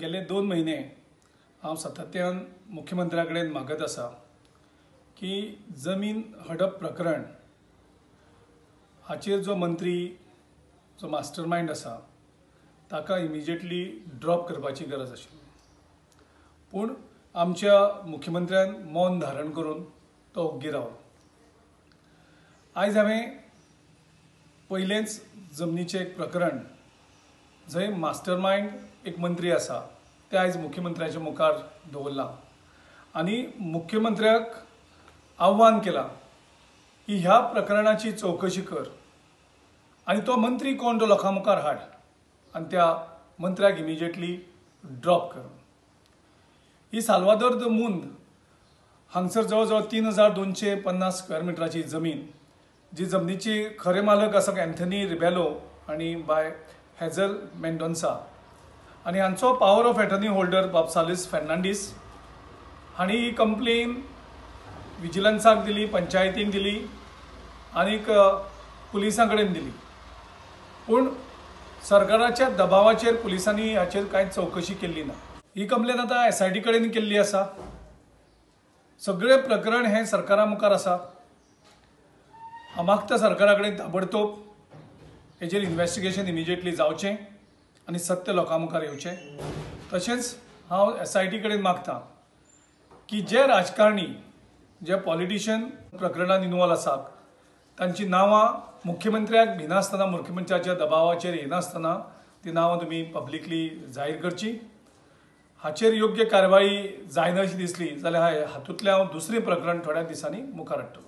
गेले 2 महिने हांव सातत्यान मुख्यमंत्र्या कडेन मागत आसा की जमीन हडप प्रकरण हाचेर जो मंत्री जो मास्टर मायंड आसा ताका इमिजिएटली ड्रॉप करपाची गरज आशिल्ली, पूण आमच्या मुख्यमंत्र्यान मौन धारण करून तो ओग्गी रावलो। आयज हांवें पयलेंच जमनीचें एक प्रकरण जंय मास्टर मायंड एक मंत्री आसा ते आयज मुख्यमंत्र्याच्या मुखार दवरलां आनी मुख्यमंत्र्याक आव्हान केलां की ह्या प्रकरणाची चवकशी कर आनी तो मंत्री कोण तो लोकां मुखार हाड आनी त्या मंत्र्याक इमिजिएटली ड्रॉप कर। ही साल्वादोर the मुंद हांगसर जवळ जवळ 3250 स्क्वेअर मिटराची जमीन, जी जमनीची खरे मालक आसा अँथनी रिबेलो आनी बाय हेझल मेंडोन्सा आनी हांचो पावर ऑफ एटर्नी होल्डर बाब सालिस फर्नांडीस हांणी ही कंप्लेन विजिलन्साक दिली, पंचायतीन दिली आनीक पुलिसां कडेन दिली, पूण सरकाराच्या दबावाचेर पुलिसांनी हाचेर कांय चवकशी केल्ली ना। ही कंप्लेन आतां SIT कडेन केल्ली आसा। सगळें प्रकरण हें सरकारा मुखार आसा। हांव मागता सरकारा कडेन ताबडतोब हेजेर इन्वेस्टिगेशन इमिजिएटली जावचें आनी सत्य लोकां मुखार येवचें। तशेंच हांव SIT कडेन मागता की जे राजकारणी जे पॉलिटिशियन प्रकरणान इन्वॉल्व आसात तांची नांवां मुख्यमंत्र्याक भिनासतना, मुख्यमंत्र्याच्या दबावाचेर येनासतना ती नांवां तुमी पब्लिकली जाहीर करची। हाचेर योग्य कारवाई जायना अशी दिसली जाल्यार हातूंतलें हांव दुसरें प्रकरण थोड्या दिसांनी मुखार हाडटलो।